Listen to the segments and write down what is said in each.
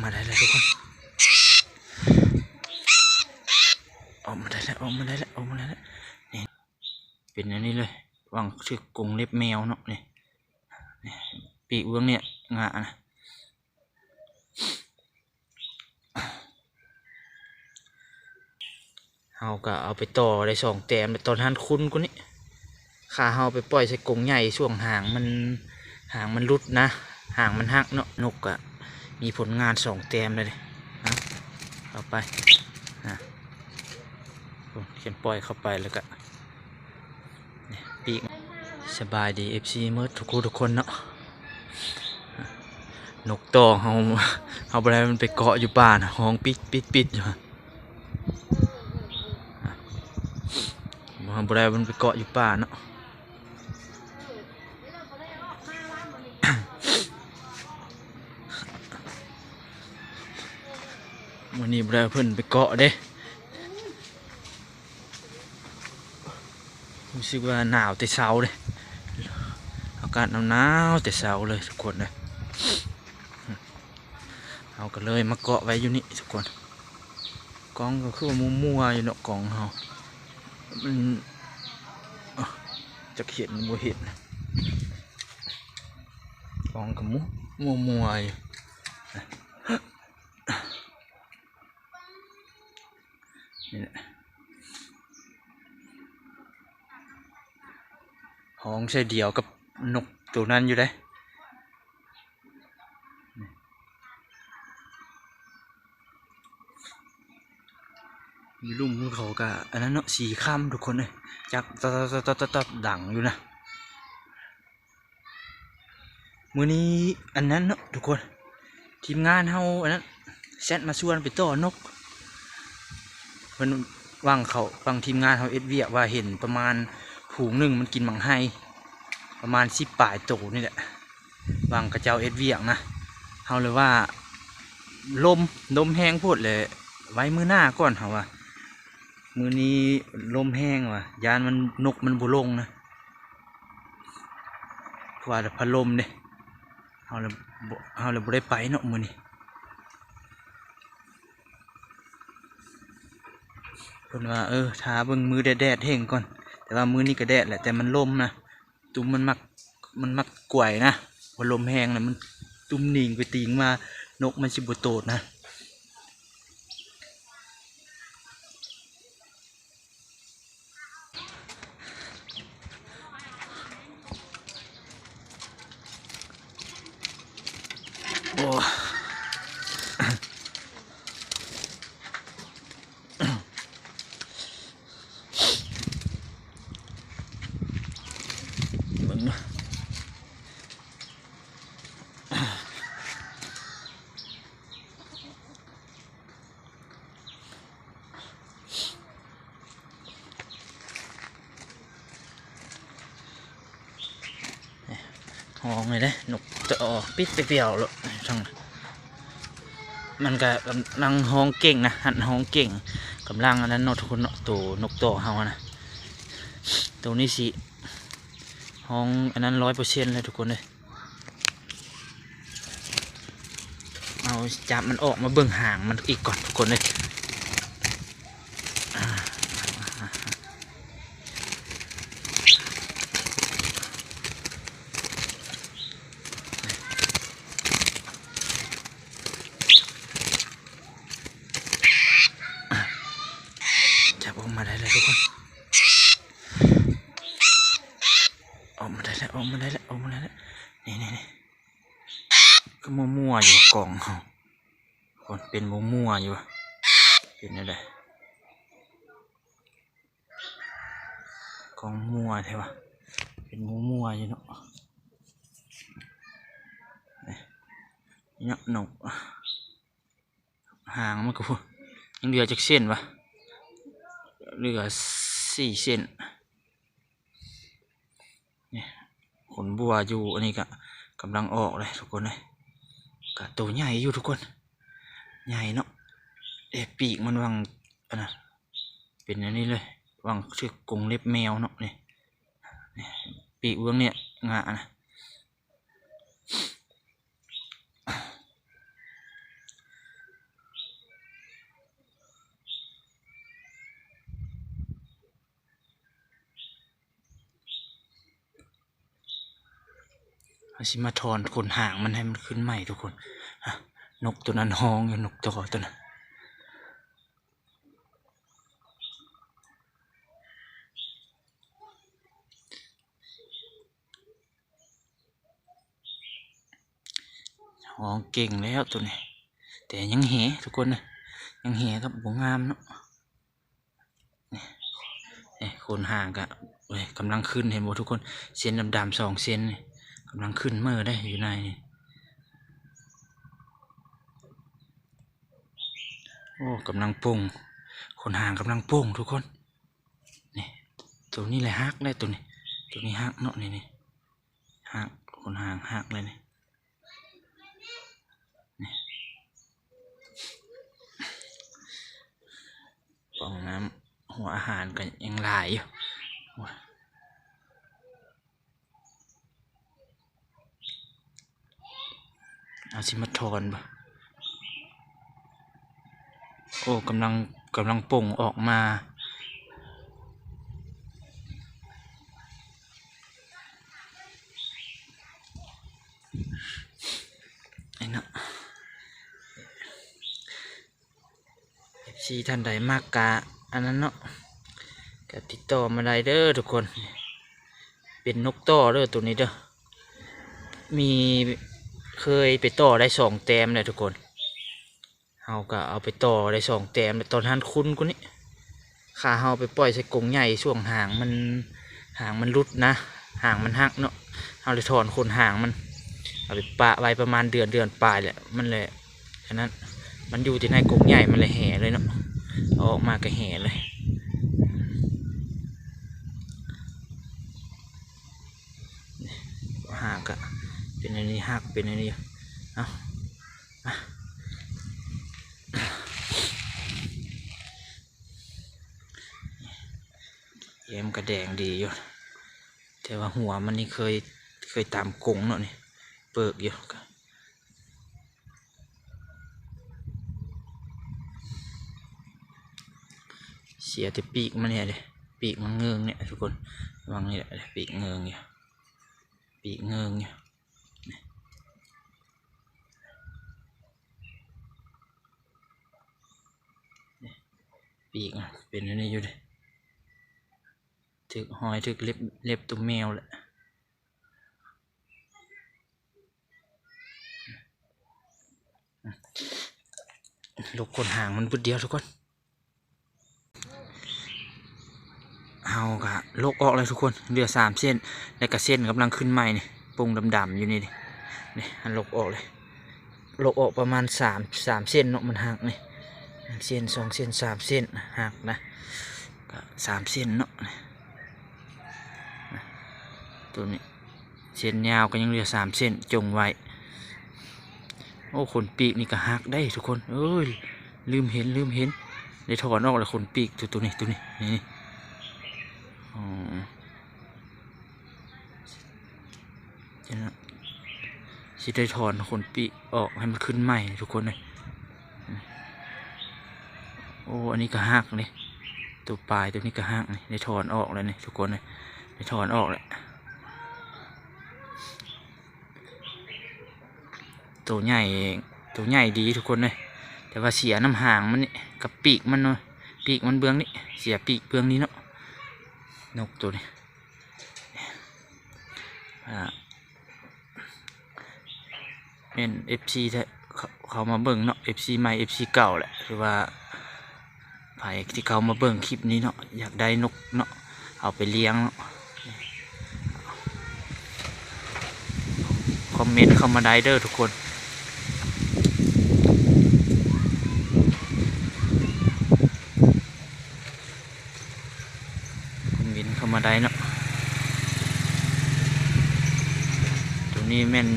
ມາໄດ້ແລ້ວທຸກຄົນ ອອກມາໄດ້ແລ້ວ ອອກມາໄດ້ແລ້ວ ອອກມາໄດ້ແລ້ວ ນີ້ ເປັນແນວນີ້ເລີຍ ຫວ່າງຖືກກົງເລັບແມວເນາະ ນີ້ ນີ້ ປີກເບື້ອງນີ້ງານະ. ເຮົາກໍເອົາໄປຕໍ່ໄດ້ສອງແຕ້ມ ແລ້ວຕອນຫັ້ນຄຸ້ນກວ່ານີ້ ຂ້າເຮົາໄປປ່ອຍໃສ່ກົງໃຫຍ່ ຊ່ວງຫາງມັນ ຫາງມັນຫຼຸດນະ ຫາງມັນຫັກເນາະ. ນົກກໍມີຜົນງານສອງແຕ້ມແລ້ວເດ້ ເອົາ ເອົາໄປ ອາ ໂອ້ ຂຽນປ່ອຍເຂົ້າໄປແລ້ວກໍ ປີກ. ສະບາຍດີ ເອັຟຊີ ໝົດທຸກຜູ້ທຸກຄົນເນາະ. ນົກຕໍ່ເຮົາ ເຮົາບໍ່ໄດ້ມັນໄປເກາະຢູ່ປ່ານະ ຮ້ອງປິດໆໆຢູ່ ເຮົາບໍ່ໄດ້ມັນໄປເກາະຢູ່ປ່າເນາະ. ມື້ນີ້ບໍ່ໄດ້ເພິ່ນໄປເກາະເດ້. ຮູ້ສຶກວ່າໜາວແຕ່ເຊົ້າເດ້ ອາກາດໜາວໆແຕ່ເຊົ້າເລີຍທຸກຄົນເອີຍ. ເຮົາກໍເລີຍມາເກາະໄວ້ຢູ່ນີ້ທຸກຄົນ. ກ້ອງກໍຄືວ່າມົວໆຢູ່ເນາະ ກ້ອງເຮົາ ມັນ ຈັກເຫັນບໍ່ເຫັນ ກ້ອງກໍມົວໆຢູ່. ນີ້ແຫຼະ ຮ້ອງໃສ່ດຽວກັບນົກໂຕນັ້ນຢູ່ເດ້. ຢູ່ລຸ່ມເຂົາກະອັນນັ້ນເນາະ ສີ່ຄ່ຳທຸກຄົນເອີຍ ຈັກຕັບໆໆໆດັງຢູ່ນະ. ມື້ນີ້ອັນນັ້ນເນາະທຸກຄົນ ທີມງານເຮົາອັນນັ້ນແຊັດມາຊວນໄປຕໍ່ນົກ ເພິ່ນຫວ່າງເຂົາ ຫວ່າງທີມງານເຮົາເຮັດວຽກວ່າເຫັນປະມານຝູງໜຶ່ງມັນກິນໝາກໄຮ ປະມານສິບປາຍໂຕນີ້ແຫຼະ ຫວ່າງເຂົາເຈົ້າເຮັດວຽກນະ. ເຮົາເລີຍວ່າລົມ ລົມແຮງໂພດແຫຼະ ໄວ້ມື້ໜ້າກ່ອນ ເຮົາວ່າ ມື້ນີ້ລົມແຮງວ່າ ຢ້ານມັນ ນົກມັນບໍ່ລົງນະ ເພາະວ່າພັດລົມເດ້. ເຮົາລະບໍ່ ເຮົາລະບໍ່ໄດ້ໄປເນາະມື້ນີ້ ເພິ່ນວ່າ ເອີ ຖ້າເບິ່ງມື້ແດດໆແຮງກ່ອນ ແຕ່ວ່າມື້ນີ້ກໍແດດແຫຼະ ແຕ່ມັນລົມນະ ຕຸ່ມມັນມັກ ມັນມັກກວາຍນະ ພໍລົມແຮງແລ້ວມັນຕຸ່ມໜິງໄປຕິງມາ ນົກມັນຊິບໍ່ໂຕດນະ. ໂອ້ ເບິ່ງເນາະ ຮ້ອງເລີຍເດ້ ນົກຕະອໍ ປິດປຽວໆໂລດ ທາງ ມັນກະກຳລັງຮ້ອງເກັ່ງນະ ຫັ້ນຮ້ອງເກັ່ງ ກຳລັງອັນນັ້ນເນາະທຸກຄົນເນາະ ໂຕນົກຕໍ່ເຮົານະ ໂຕນີ້ຊິຮ້ອງອັນນັ້ນຮ້ອຍເປີເຊັນເລີຍທຸກຄົນເອີຍ. ເອົາຈັບມັນອອກມາເບິ່ງຫາງມັນອີກກ່ອນທຸກຄົນເອີຍ. ຈັບອອກມາໄດ້ແລ້ວທຸກຄົນ ອອກມາໄດ້ແລ້ວ ອອກມາໄດ້ແລ້ວ ອອກມາໄດ້ແລ້ວ ນີ້ໆໆ ຄືມົວໆຢູ່ ກ້ອງເຮົາ ຄົນເປັນມົວໆຢູ່ ເປັນແນວໃດ ກ້ອງມົວແທ້ວະ ເປັນມົວໆຢູ່ເນາະ ນີ້ເນາະ ນົກ ຫາງມັນກໍ ຍັງເຫຼືອຈັກເສັ້ນວະ ເຫຼືອສີ່ເສັ້ນ ນີ້ ຂົນບົວຢູ່ ອັນນີ້ກະກຳລັງອອກເລີຍທຸກຄົນເອີຍ ກະໂຕໃຫຍ່ຢູ່ທຸກຄົນ ໃຫຍ່ເນາະ ເອ ປີກມັນຫວ່າງ ອັນນັ້ນ ເປັນອັນນີ້ເລີຍ ຫວ່າງຖືກກົງເລັບແມວເນາະ ນີ້ ນີ້ ປີກເບື້ອງນີ້ງານະ. ເຮົາຊິມາຖອນຂົນຫາງມັນໃຫ້ມັນຂຶ້ນໃໝ່ທຸກຄົນ. ອະ ນົກໂຕນັ້ນຮ້ອງຢູ່ ນົກຕໍ່ໂຕນັ້ນ ຮ້ອງເກັ່ງແລ້ວໂຕນີ້ ແຕ່ຍັງແຮທຸກຄົນເອີຍ ຍັງແຮກັບບໍ່ງາມເນາະ. ນີ້ ນີ້ ຂົນຫາງກະ ໂອ້ຍ ກຳລັງຂຶ້ນ ເຫັນບໍ່ທຸກຄົນ? ເສັ້ນດຳໆສອງເສັ້ນນີ້ ກຳລັງຂຶ້ນເມີໄດ໋ຢູ່ໃນນີ້. ໂອ້ ກຳລັງປົ່ງ ຂົນຫາງກຳລັງປົ່ງທຸກຄົນ. ນີ້ ໂຕນີ້ແຫຼະຫັກແລ້ວ ໂຕນີ້ ໂຕນີ້ຫັກເນາະ ນີ້ ນີ້ ຫັກ ຂົນຫາງຫັກເລີຍນີ້. ນີ້ ປ່ອງນ້ຳຫົວອາຫານກໍຍັງຫຼາຍຢູ່. ເອົາຊິມາຖອນບໍ່? ໂອ້ ກຳລັງ ກຳລັງປົ່ງອອກມາ. ໄອ້ເນາະ ເອັຟຊີ ທ່ານໃດມັກກະອັນນັ້ນເນາະ ກະຕິດຕໍ່ມາໄດ້ເດີທຸກຄົນ. ເປັນນົກຕໍ່ເດີໂຕນີ້ເດີ ມີ ເຄີຍໄປຕໍ່ໄດ້ສອງແຕ້ມແລ້ວທຸກຄົນ. ເຮົາກໍເອົາໄປຕໍ່ໄດ້ສອງແຕ້ມ ແລ້ວຕອນຫັ້ນຂຸ້ນກວ່ານີ້ ຂ້າເຮົາໄປປ່ອຍໃສ່ກົງໃຫຍ່ ຊ່ວງຫາງມັນ ຫາງມັນຫຼຸດນະ ຫາງມັນຫັກເນາະ ເຮົາເລີຍຖອນຂົນຫາງມັນ ເອົາໄປປະໄວ້ປະມານເດືອນ ເດືອນປາຍແຫຼະ ມັນແຫຼະ ອັນນັ້ນ ມັນຢູ່ທີ່ໃນກົງໃຫຍ່ ມັນເລີຍແຫເລີຍເນາະ ເອົາອອກມາກໍແຫເລີຍ. ຫາກະເປັນອັນນີ້ ຫາກເປັນອັນນີ້ ເອົາ ມາ ແກ້ມກະແດງດີຢູ່ ແຕ່ວ່າຫົວມັນນີ້ເຄີຍ ເຄີຍຕາມກົງເນາະ ນີ້ເປີກຢູ່ ເສຍແຕ່ປີກມັນນີ້ເດ້ ປີກມັນເງິງນີ້ທຸກຄົນ ຫວ່າງນີ້ແຫຼະ ປີກເງິງຢູ່ ປີກເງິງຢູ່ ນີ້ ນີ້ ປີກມັນເປັນແນວນີ້ຢູ່ເດ້ ຖືກຮອຍ ຖືກເລັບ ເລັບໂຕແມວແຫຼະ. ລົກຂົນຫາງມັນບຶດດຽວທຸກຄົນ ເຮົາກະລົກອອກແລ້ວທຸກຄົນ ເຫຼືອສາມເສັ້ນ ແລ້ວກະເສັ້ນກຳລັງຂຶ້ນໃໝ່ນີ້ ປົ່ງດຳໆຢູ່ນີ້ ນີ້ ນີ້ ອັນລົກອອກເລີຍ ລົກອອກປະມານສາມ ສາມເສັ້ນເນາະ ມັນຫັກນີ້ ເສັ້ນ ສອງເສັ້ນ ສາມເສັ້ນ ຫັກນະ ກະສາມເສັ້ນເນາະ ໂຕນີ້ ເສັ້ນຍາວກໍຍັງເຫຼືອສາມເສັ້ນຈົ່ງໄວ້. ໂອ້ ຂົນປີກນີ້ກໍຫັກໄດ໋ທຸກຄົນເອີຍ ລືມເຫັນ ລືມເຫັນ ໄດ້ຖອນອອກແລ້ວຂົນປີກ ໂຕ ໂຕນີ້ ໂຕນີ້ ນີ້ ອໍ ຈັ່ງນັ້ນ ຊິໄດ້ຖອນຂົນປີກອອກໃຫ້ມັນຂຶ້ນໃໝ່ທຸກຄົນເອີຍ. ໂອ້ ອັນນີ້ກໍຫັກເດ້ ໂຕປາຍໂຕນີ້ກໍຫັກນີ້ ໄດ້ຖອນອອກແລ້ວນີ້ທຸກຄົນເອີຍ ໄດ້ຖອນອອກແລ້ວ. ໂຕໃຫຍ່ ໂຕໃຫຍ່ດີທຸກຄົນເອີຍ ແຕ່ວ່າເສຍນຳຫາງມັນນີ້ ກັບປີກມັນເນາະ ປີກມັນເບື້ອງນີ້ ເສຍປີກເບື້ອງນີ້ເນາະ ນົກໂຕນີ້ ອ່າ ແມ່ນເອັຟຊີແທ້ ເຂົ້າ ເຂົ້າມາເບິ່ງເນາະ ເອັຟຊີໃໝ່ ເອັຟຊີເກົ່າແຫຼະ ຫຼືວ່າໃຜທີ່ເຂົ້າມາເບິ່ງຄລິບນີ້ເນາະ ຢາກໄດ້ນົກເນາະ ເອົາໄປລ້ຽງເນາະ ຄອມເມັນເຂົ້າມາໄດ້ເດີທຸກຄົນ ຄອມເມັນເຂົ້າມາໄດ້ເນາະ. ໂຕນີ້ແມ່ນ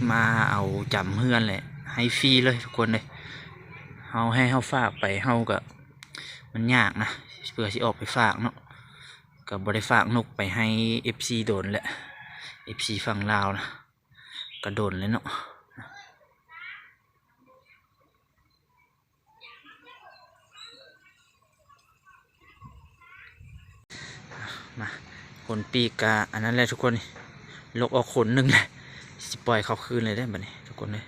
ມາເອົາຈຳເຮືອນແຫຼະ ໃຫ້ຟຣີເລີຍທຸກຄົນເອີຍ ເຮົາໃຫ້ເຮົາຝາກໄປ ເຮົາກະ ມັນຍາກນະ ເພື່ອຊິອອກໄປຝາກເນາະ ກະບໍ່ໄດ້ຝາກນົກໄປໃຫ້ເອັຟຊີດົນແຫຼະ ເອັຟຊີຝັ່ງລາວນະ ກະດົນແລ້ວເນາະ. ມາ ຂົນປີກກະອັນນັ້ນແຫຼະທຸກຄົນ ນີ້ ລົກອອກຂົນໜຶ່ງແຫຼະ ຊິປ່ອຍເຂົ້າຄືນເລີຍເດ້ບັດນີ້ທຸກຄົນເອີຍ.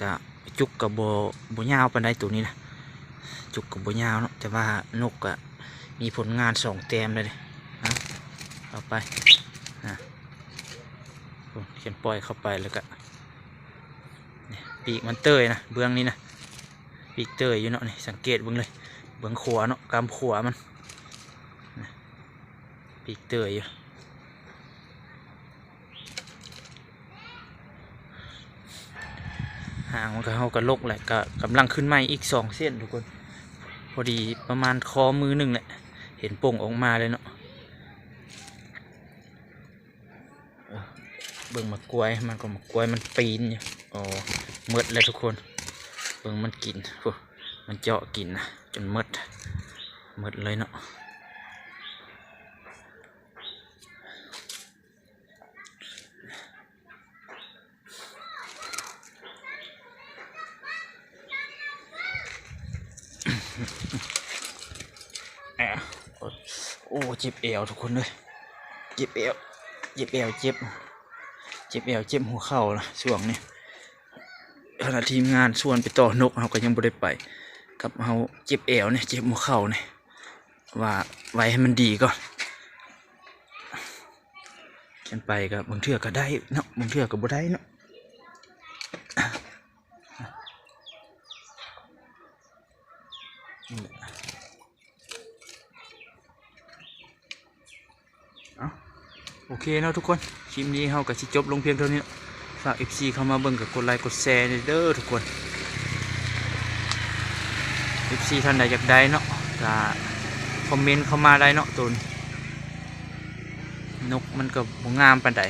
ກະຈຸກກະບໍ່ ບໍ່ຍາວປານໃດໂຕນີ້ນະ ຈຸກກະບໍ່ຍາວເນາະ ແຕ່ວ່ານົກກະມີຜົນງານສອງແຕ້ມແລ້ວເດ້. ເອົາ ເອົາໄປ ອາ ໂອ້ ຂຽນປ່ອຍເຂົ້າໄປແລ້ວກະ ນີ້ ປີກມັນເຕີຍນະ ເບື້ອງນີ້ນະ ປີກເຕີຍຢູ່ເນາະ. ນີ້ ສັງເກດເບິ່ງເລີຍ ເບື້ອງຂວາເນາະ ກາມຂວາມັນ ນະ ປີກເຕີຍຢູ່. ຫາງມັນກະ ເຮົາກະລົກແຫຼະ ກະກຳລັງຂຶ້ນໃໝ່ອີກສອງເສັ້ນທຸກຄົນ. ພໍດີປະມານຂໍ້ມືໜຶ່ງແຫຼະ ເຫັນໂປ່ງອອກມາເລີຍເນາະ. ເອີ ເບິ່ງໝາກກ້ວຍມັນ ກໍໝາກກ້ວຍມັນປີນຢູ່. ໂອ້ ໝົດແລ້ວທຸກຄົນ ເບິ່ງມັນກິນ ໂອ້ ມັນເຈາະກິນນະ ຈົນໝົດ ໝົດເລີຍເນາະ. ແອ ໂອ້ ເຈັບແອວທຸກຄົນເອີຍ ເຈັບແອວ ເຈັບແອວ ເຈັບ ເຈັບແອວ ເຈັບຫົວເຂົ່າລະຊ່ວງນີ້. ຂະນະທີມງານຊວນໄປຕໍ່ນົກ ເຮົາກະຍັງບໍ່ໄດ້ໄປ ກັບເຮົາເຈັບແອວນີ້ ເຈັບຫົວເຂົ່ານີ້ ວ່າໄວ້ໃຫ້ມັນດີກ່ອນ ຈັ່ງໄປກະບາງເທື່ອກະໄດ້ເນາະ ບາງເທື່ອກະບໍ່ໄດ້ເນາະ. ເອົາ ໂອເຄເນາະທຸກຄົນ ຄລິບນີ້ເຮົາກະຊິຈົບລົງພຽງເທົ່ານີ້ເນາະ. ຝາກເອັຟຊີເຂົ້າມາເບິ່ງກະກົດໄລກົດແຊແດ່ເດີທຸກຄົນ. ເອັຟຊີທ່ານໃດຢາກໄດ້ເນາະ ກະຄອມເມັນເຂົ້າມາໄດ້ເນາະ. ໂຕນີ້ນົກມັນກະບໍ່ງາມປານໃດ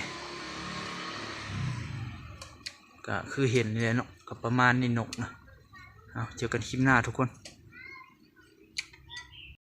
ກະຄືເຫັນນີ້ແຫຼະເນາະ ກະປະມານນີ້ນົກນະ. ເອົາ ເຈີກັນຄລິບໜ້າທຸກຄົນ.